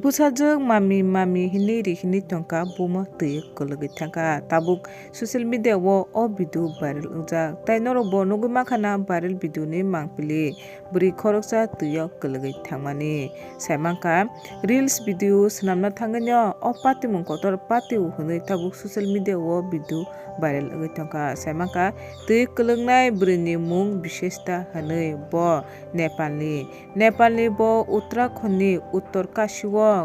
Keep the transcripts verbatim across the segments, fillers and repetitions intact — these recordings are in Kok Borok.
Bwsajwk mami mami hinwi ri hinwi tongkha, bumo twi kwlwgwi thangkha. Tabuk social media o o video viral wngjak. Tai norok bo nugwi mankha na viral video ni mangpili bwrwi khoroksa twi o kwlwgwi thangmani. Sai mankha reels video swnamna thangwi no o patimung kotor patio hwnwi tabuk social media o video viral wngwi tongkha. Sai mankha twi kwlwngnai bwrwi ni mung Bishesta hwnwi, bo Nepal ni. Nepal ni bo Uttarakhand ni Uttor Kashi o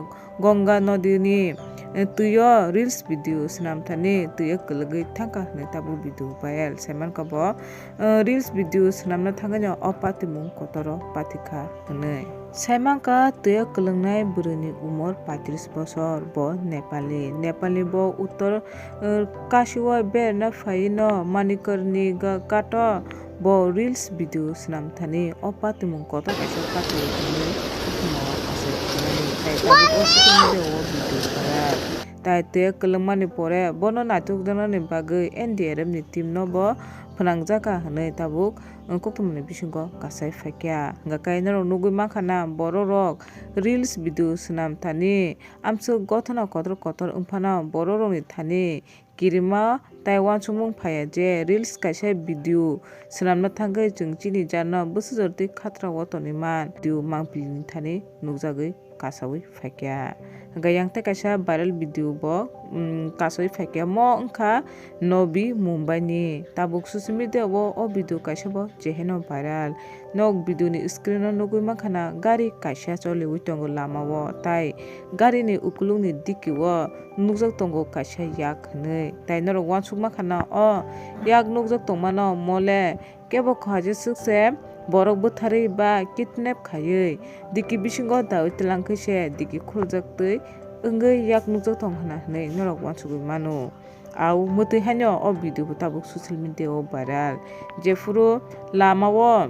Ganga nodi ni, eh, twi o reels video swnam thani twi o kwlwgwi thangkha hwnwi tabuk video viral. Sai mankha bo, eh, reels video swnamna thangwi no o patimung kotor o patikha hwnwi. Sai mankha twi o kwlwngnai bwrwi ni umor paitris bosor, bo Nepal ni. Nepal ni bo Uttor, eh, Kashi o berna phai no Manikarnika ghat o bo reels video swnam thani o patimung kotor kaisa patio hwnwi bukhuma o aswk khainani. Tai tabuk o social media o video viral. Tai twi kwlwngmani pore bono naitukjaknani bagwi N D R F ni team no bo phwnangjakha hwnwi tabuk, uh, koktwmani bisingo kasai phaikha. Hwnkha khe norok nugwi mankha na borok rok reels video swnam thani amswk gothana kotor kotor wngphano borok rokni thani kirima tai uansukmung phaiya je reels kaisa video swnamna thangwi chwng chini jarno bwsajor twi khatrao tonwi man video mangpili ni thani nukjagwi kasaui phaikha. Hwnkhe yang tei kaisa viral video bo, um, kasaui phaikha, mo wngkha Navi Mumbai ni. Tabuk social media o o video kaisa bo jeheno viral. Nok video ni screen o nugwi mankha na gari kaisa choliui tongo lama o, tai gari ni ukuluk ni diki o nukjak tongo kaisa yak hwnwi. Tai norok uansuk mankha na o yak nukjak tongmano mole kebo khaijaswk se borok bwtharwi ba kidnap khaiwi diki bisingo daui twlang khe se diki khulujak twi wngwi yak nukjak tong hwnna hwnwi norok uansugwi mano. Au mwtwi haino o video bo tabuk social media o viral. Jephuru lama o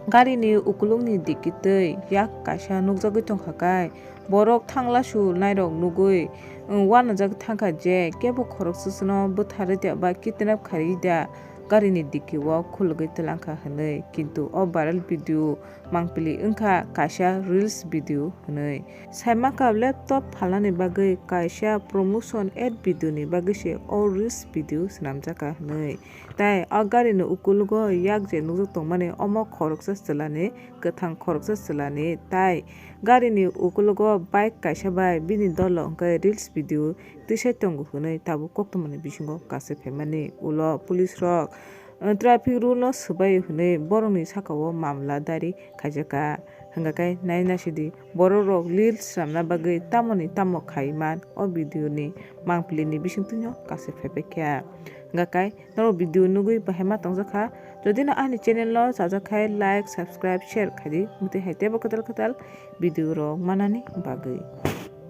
gari ni ukuluk ni diki twi yak kaisa nukjagwi tongkha khe borok thangla su nairok nugwi, um, uanajak thangkha je kebo khoroksa sano bwtharwi da ba kidnap khaiwi da gari ni diki o khulugwi twlangkha hwnwi. Kintu o viral video mangpili wngkha kaisa reels video hwnwi. Sai mankha laptop phalnani bagwi kaisa promotion ad video ni bagwi se o reels video swnamjakha hwnwi. Tai o gari ni ukulugo yak je nukjak tongmani omo khoroksa chwla ni, kwthang khoroksa chwla ni, tai gari ni ukulugo bike kaisa bai bini dolo hwnkhe reels video twisai tongo hwnwi tabuk koktwmani bisingo kasai phaimani. Ulo police rok, uh, traffic rule no swbai hwnwi borokni sakao mamla dari khaijakha. Hwnkha khe nai naisidi, borok rok reels swnamna bagwi tamoni tamo khai man o video ni mangpili ni bisingtwi no kasai phaibai kha. Hwnkha khe norok video nugwi bahai ma tongjakha. Jodi no ani channel no chajak khai like, subscribe, share khaidi, mwtwi hai teibo kwtal kwtal video rok manani bagwi.